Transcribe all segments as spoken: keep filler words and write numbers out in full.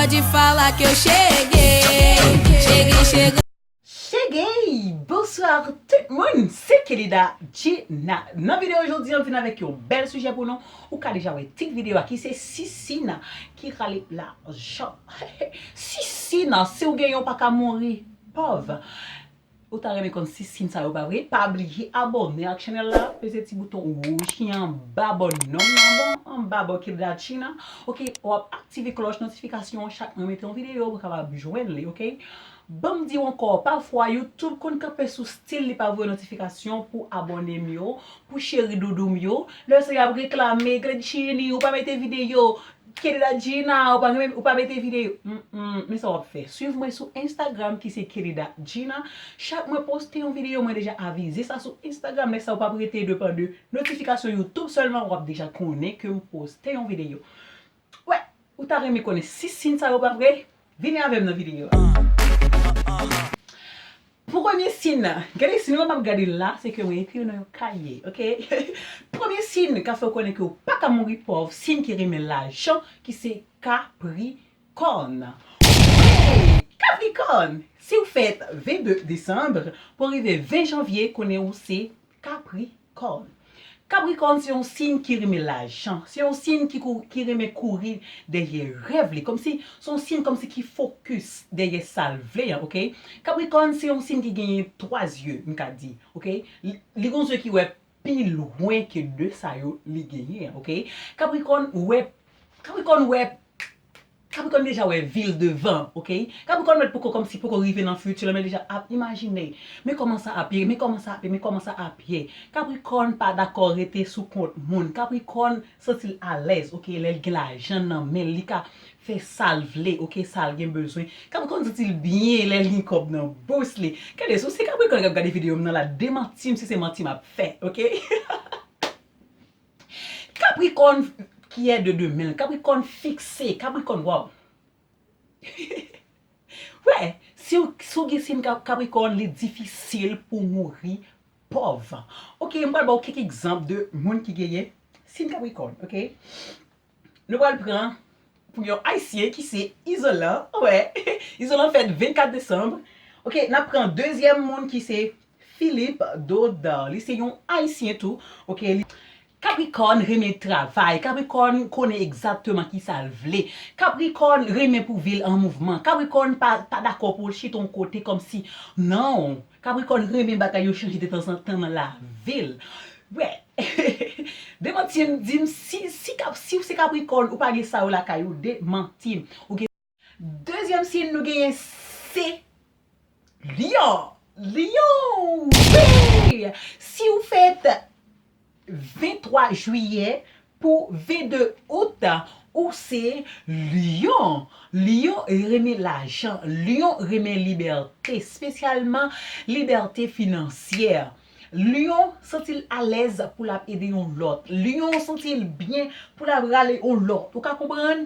Pode falar que eu cheguei, cheguei chegando. Cheguei! Bonsoir tout moun, se Kelida Gina. Nan videyo jodi an, m vin avèk yon bèl sijè pou nou. Ou ka deja wè tit videyo a ki se Sisina ki rale lajan. Sisina, si w gen yon pa ka mouri pòv. Ou ta renmen konn si sin sa yo pa vre? Pa bliye abòne ak chanèl la, peze ti bouton wouj ki anba bò non m nan, bon, anba bò Kelida Gina. Oke, w ap aktive klòch notifikasyon chak mwen mete yon videyo pou w kapab jwenn li, oke? Ban m di w ankò, pafwa YouTube konn kanpe sou stil li pa voye notifikasyon pou abòne m yo, pou cheri doudou m yo. Lè sa y ap reklame, Gladchini, ou pa mete videyo. Kelida Gina, ou pa, ou pa mete videyo. Mm, mm, men sa w ap fè. Swiv mwen sou Instagram ki se Kelida Gina. Chak mwen poste yon videyo, mwen deja avize sa sou Instagram. Lè sa ou p ap rete depan de notifikasyon YouTube sèlman, w ap deja konnen ke m poste yon videyo. Wè, ou ta renmen konnen si sin sa yo pa vre? Vini avè m nan videyo a. Pou premye sin, gade sin nan m ap gade l la, se ke mwen ekri nan yon kaye, oke? Premye sin ka fè w konnen ke w pa ka mouri pòv, sin ki renmen lajan, ki se Kaprikòn. Oke, Kaprikòn, si w fèt vennde desanm pou rive ven janvye, konnen ou se Kaprikòn. Kaprikòn se yon siy ki renmen lajan, se yon siy ki, kou- ki renmen kouri dèyè rèv li, kòmsi se yon siy kòmsi ki fokis dèyè sa l vle an, oke? Kaprikòn se yon siy ki genyen twa zye, m ka di, oke? Li, li gon zye ki wè pi lwen ke de sa yo li genyen an, oke? Kaprikòn wè, Kaprikòn wè Kaprikòn deja wè vil devan, oke? Kaprikòn mèt poko kòmsi poko rive nan fiti la, men deja ap imajine. Men kòman sa ap ye, men kòman sa ap ye, men kòman sa ap ye. Kaprikòn pa dakò rete sou kont moun. Kaprikòn santi l alèz, oke? Lè l gen lajan nan men l, li ka fè sa l vle, oke? Sa l gen bezwen. Kaprikòn santi l byen lè l gen kòb nan bous li. Gade, si w se Kaprikòn k ap gade videyo m nan la, demanti m si se manti m ap fè, oke? Kaprikòn ki è de demen, Kaprikòn fikse, Kaprikòn, waw. Wè, si w, si w gen siy Ka- Kaprikòn, li difisil pou mouri pòv. Oke, m pral ba w kèk egzanp de moun ki genyen siy Kaprikòn, oke? Nou pral pran pou yon Ayisyen ki se Izolan, wè. Izolan fèt vennkat desanm. Oke, n ap pran dezyèm moun ki se Philippe Dodard. Li se yon Ayisyen tou. Oke, li Kaprikòn renmen travay. Kaprikòn konnen egzakteman ki sa l vle. Kaprikòn renmen pou vi l an mouvman. Kaprikòn pa, pa dakò pou l chita yon kote kòmsi, non. Kaprikòn renmen bagay yo chanje de tanzantan nan lavi l. Wè. Demanti m, di m si, si, Kap- si w se Kaprikòn, ou pa gen sa yo lakay ou, demanti m. Ou gen Dezyèm siy nou genyen se Lyon. Lyon, wi! Si w fèt venntwa jiyè pou vennde out, ou se Lyon. Lyon renmen lajan, Lyon renmen libète, espesyalman libète finansyè. Lyon santi l alèz pou l ap ede yon lòt. Lyon santi l byen pou l ap rale yon lòt. Ou ka konprann?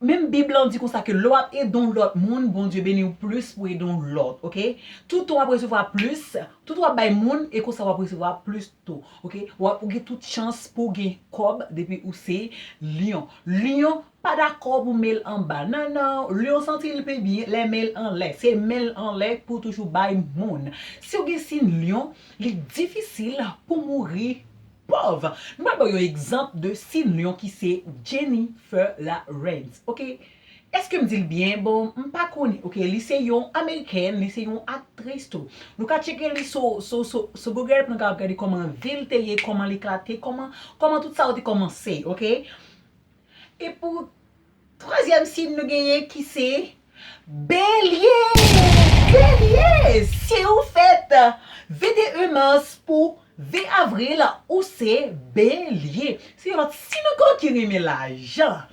Menm Bib lan di konsa ke lè w ap ede yon lòt moun, Bondye beni w plis pou ede yon lòt, oke? Toutan w ap resevwa plis, toutan w ap bay moun, e konsa w ap resevwa plis tou, oke? W ap, ou gen tout chans pou w gen kòb depi ou se Lyon. Lyon pa dakò pou men l anba. Non, non, Lyon santi l pi byen lè men l anlè. Se men l anlè pou toujou bay moun. Si w gen siy Lyon, li difisil pou mouri pòv. Nou pral ba w yon egzanp de siy Lyon ki se Jennifer Lawrence, oke? Èske m di l byen? Bon, m pa konnen, oke? Li se yon amerikèn, li se yon aktris tou. Nou ka tcheke li sou, sou, sou, sou Google pou nou kapab gade kòman vi l te ye, kòman l eklate, kòman, kòman tout sa yo te kòmanse, oke? E pou twazyèm siy nou genyen ki se Belye! Belye! Si ou fèt vennde mas pou ven avril, ou se Belye. Se yon lòt siy ankò ki renmen lajan.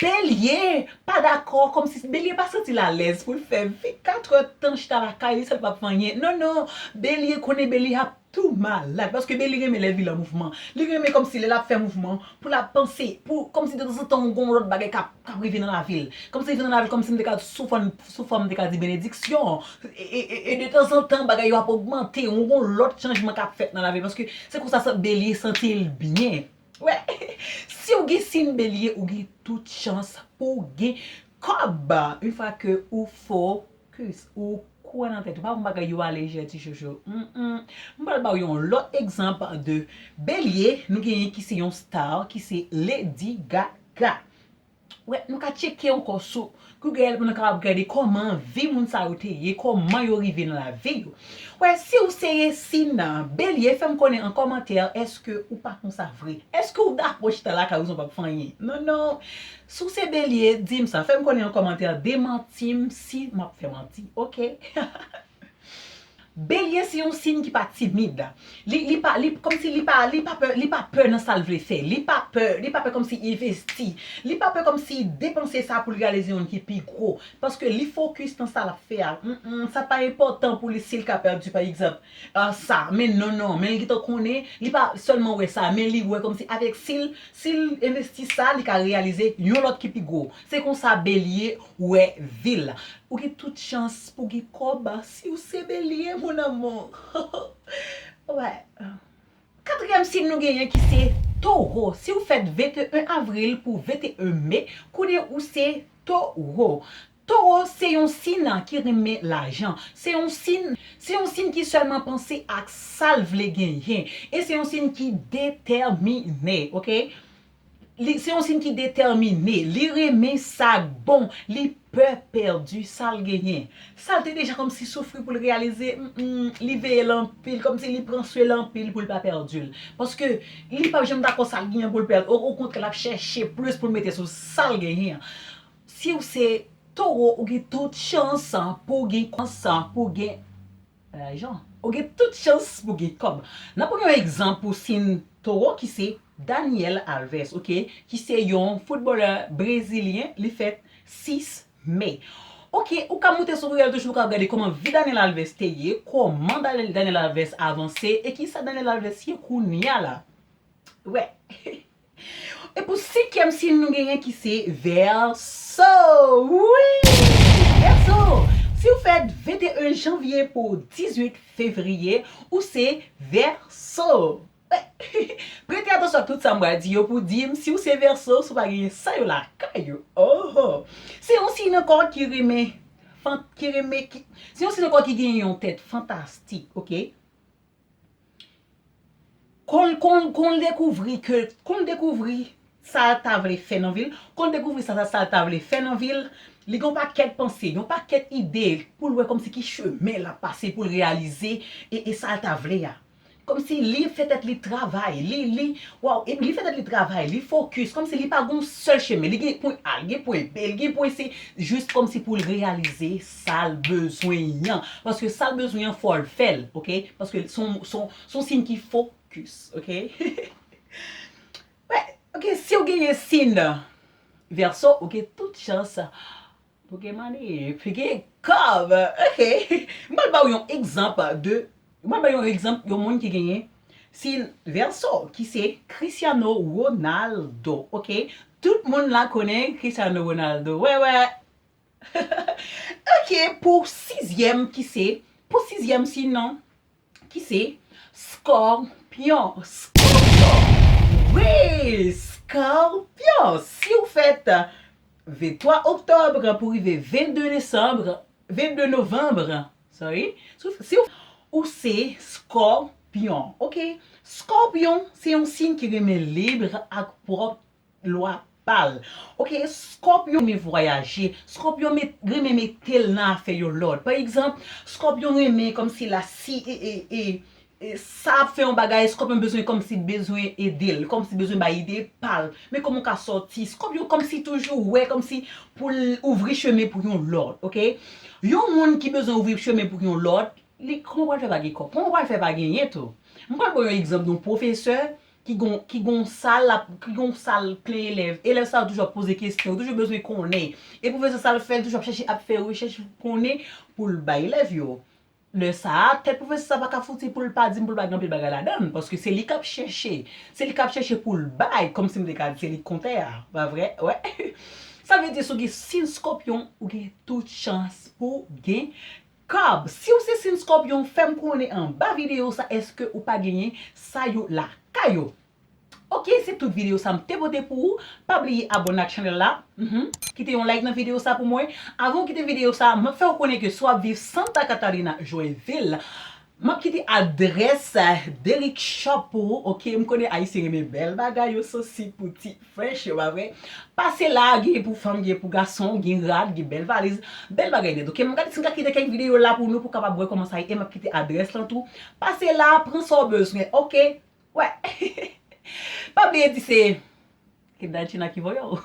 Belye pa dakò, kòmsi Belye pa santi l alèz pou l fè vennkat è tan chita lakay li san l pa fè anyen. Non, non, Belye konnen Belye ap tou malad, paske Belye renmen lè vi l an mouvman. Li renmen kòmsi lè l ap fè mouvman, pou l ap panse, pou, kòmsi detanzantan yon gon lòt bagay k ap, k ap rive nan lavi l. Kòmsi rive nan lavi l, kòmsi m te ka, sou fòm, sou fòm m te ka di benediksyon. E, e, e, e detanzantan bagay yo ap ogmante, yon gon lòt chanjman k ap fèt nan lavi l, paske se konsa sa Belye santi l byen. Wè, si w gen siy Belye, ou gen tout chans pou w gen kòb. Yon fwa ke ou fokis, ou kwè nan tèt ou, pa yon bagay yo alejè ti chouchou. Mm, mm. M pral ba w yon lòt egzanp de Belye, nou genyen ki se yon star, ki se Lady Gaga. Wè, nou ka tcheke ankò sou Google pou nou kapab gade kòman vi moun sa yo te ye, kòman yo rive nan lavi yo. Wè, si w se siy Belye, fè m konnen an kòmantè, èske ou pa konsa vre? Èske w dakò chita lakay ou san w p ap fè anyen? Non, non. Si w se Belye, di m sa, fè m konnen an kòmantè, demanti m si m ap fè manti, oke? Belye se yon siy ki pa timid. Li, li pa, li, kòmsi li pa, li pa pè, li pa pè nan sa l vle fè. Li pa pè, li pa pè kòmsi envesti. Li pa pè kòmsi depanse sa pou l reyalize yon ki pi gwo. Paske li fokis nan sa l ap fè a. Mm, mm, sa pa enpòtan pou li si l ka pèdi, pa egzanp, ah, sa. Men non, non. Men li gentan konnen, li pa sèlman wè sa, men li wè kòmsi avèk si l, si l envesti sa, li ka reyalize yon lòt ki pi gwo. Se konsa Belye wè vi l. Ou gen tout chans pou gen kòb si w se Belye, mon amour. Wè. Katriyèm siy nou genyen ki se Towo. Si w fèt venteyen avril pou venteyen me, konnen ou se Towo. Towo se yon siy ki renmen lajan. Se yon siy, se yon siy ki sèlman panse ak sa l vle genyen. E se yon siy ki detèmine, oke? Li, se yon siy ki detèmine. Li renmen sa k bon. Li pè pèdi sa l genyen. Sa l te deja kòmsi soufri pou l reyalize, mm, mm, li veye l anpil, kòmsi li pran swen l anpil pou l pa pèdi l. Paske li p ap janm dakò sa l genyen pou l pèdi. O, okontrè, l ap chèche plis pou l mete sou sa l genyen an. Si w se Towo, ou gen tout chans pou w gen, chans pou w gen lajan. Ou gen tout chans pou gen kòb. N ap pran yon egzanp pou siy Towo ki se Daniel Alves, oke? Ki se yon foutbolè brezilyen, li fèt sis me. Oke, ou ka moute sou Google toujou, ou ka gade kòman vi Daniel Alves te ye, kòman Daniel, Daniel Alves avanse, e kisa Daniel Alves ye kounye a la. Wè. E pou senkyèm siy nou genyen ki se Vèso. Wi! Vèso! Si w fèt venteyen janvye pou dizuit fevriye, ou se Vèso. Prete atansyon ak tout sa m pral di yo pou di m si w se Vèso, si w pa genyen sa yo lakay ou. Oho! Se yon siy ankò ki renmen, fan-, ki renmen, ki, se yon siy ankò ki genyen yon tèt fantastik, oke? Kon, kon, kon l dekouvri ke, kon l dekouvri sa l ta vle fè nan vi l, kon l dekouvri sa, sa, sa l ta vle fè nan vi l, li gen yon pakèt panse, yon pakèt ide pou l wè kòmsi ki chemen l ap pase pou l reyalize e, e sa l ta vle a. Kòmsi li fè tèt li travay, li, li, waw, e li fè tèt li travay, li fokis, kòmsi li pa gen yon sèl chemen, li gen pwen A, li gen pwen B, li gen pwen C, jis kòmsi pou l reyalize sa l bezwen an. Paske sa l bezwen an, fò l fè l, oke? Paske se yon, se yon, se yon siy ki fokis, oke? Wè, oke, si w genyen siy Vèso, ou gen tout chans pou gen mani, pou gen kòb, oke? M pral ba w yon egzanp de, m pral ba w yon egzanp yon moun ki genyen siy Vèso, ki se Cristiano Ronaldo, oke? Tout moun la konnen Cristiano Ronaldo. Wè, wè. Oke, pou sizyèm ki se, pou sizyèm siy nan, ki se Skòpyon. Skòpyon. Wi, Skòpyon. Si w fèt venntwa oktòb pou rive vennde desanm, vennde novanm, sorry. Si w, si w, ou se Skòpyon, oke? Skòpyon se yon siy ki renmen lib ak pwòp lwa pa l. Oke, Skòpyon renmen vwayaje. Skòpyon met, renmen mete l nan afè yo lòd. Pa egzanp, Skòpyon renmen kòmsi la, si, e, e, e, e, sa ap fè yon bagay, Skòpyon bezwen kòmsi bezwen ede l, kòmsi bezwen bay ide pa l. Men kòman w ka sòti? Skòpyon kòmsi toujou wè kòmsi pou l ouvri chemen pou yon lòt, oke? Yon moun ki bezwen ouvri chemen pou yon lòt, li, kòman w pral fè pa gen kòb? Kòman w pral fè pa genyen tou? M pral ba w yon egzanp de yon pwofesè ki gon, ki gon sal, ki gon sal plen elèv. Elèv sa yo toujou ap poze kesyon, yo toujou bezwen konnen. E pwofesè sa l fè, l toujou ap chèche, ap fè rechèch pou konnen, pou l bay elèv yo. Lè sa a, tèt pwofesè sa pa ka fouti pou l pa di m pou l pa gen anpil bagay ladan l, paske se li k ap chèche. Se li k ap chèche pou l bay, kòmsi m te ka di se li k kontè a, pa vre? Wè. Sa vle di, si w gen siy Skòpyon, ou gen tout chans pou gen kòb. Si w se siy Skòpyon, fè m konnen anba videyo sa, èske ou pa genyen sa yo lakay ou? Ok, se tout videyo sa m te pote pou ou. Pa bliye abòne ak chanèl la. Mhm. Kite yon like nan videyo sa pou mwen. Avan w kite videyo sa, m ap fè w konnen ke si w ap viv Santa Catarina, Joinville, m ap kite adrès Derrick Shop pou ou. Ok, m konnen Ayisyen renmen bèl bagay, yo so sik pou ti fresh, yo pa vre? Pase la, gen pou fanm, gen pou gason, gen rad, gen bèl valiz, bèl bagay nèt. Ok, m gade si m ka kite kèk videyo la pou nou, pou kapab wè kòman sa ye, e m ap kite adrès lan tou. Pase la, pran sa w bezwen, ok? Wè. Pa bliye di se Kendall China ki voye w.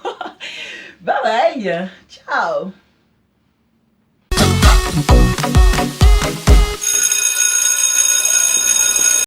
Bye bye. Ciao.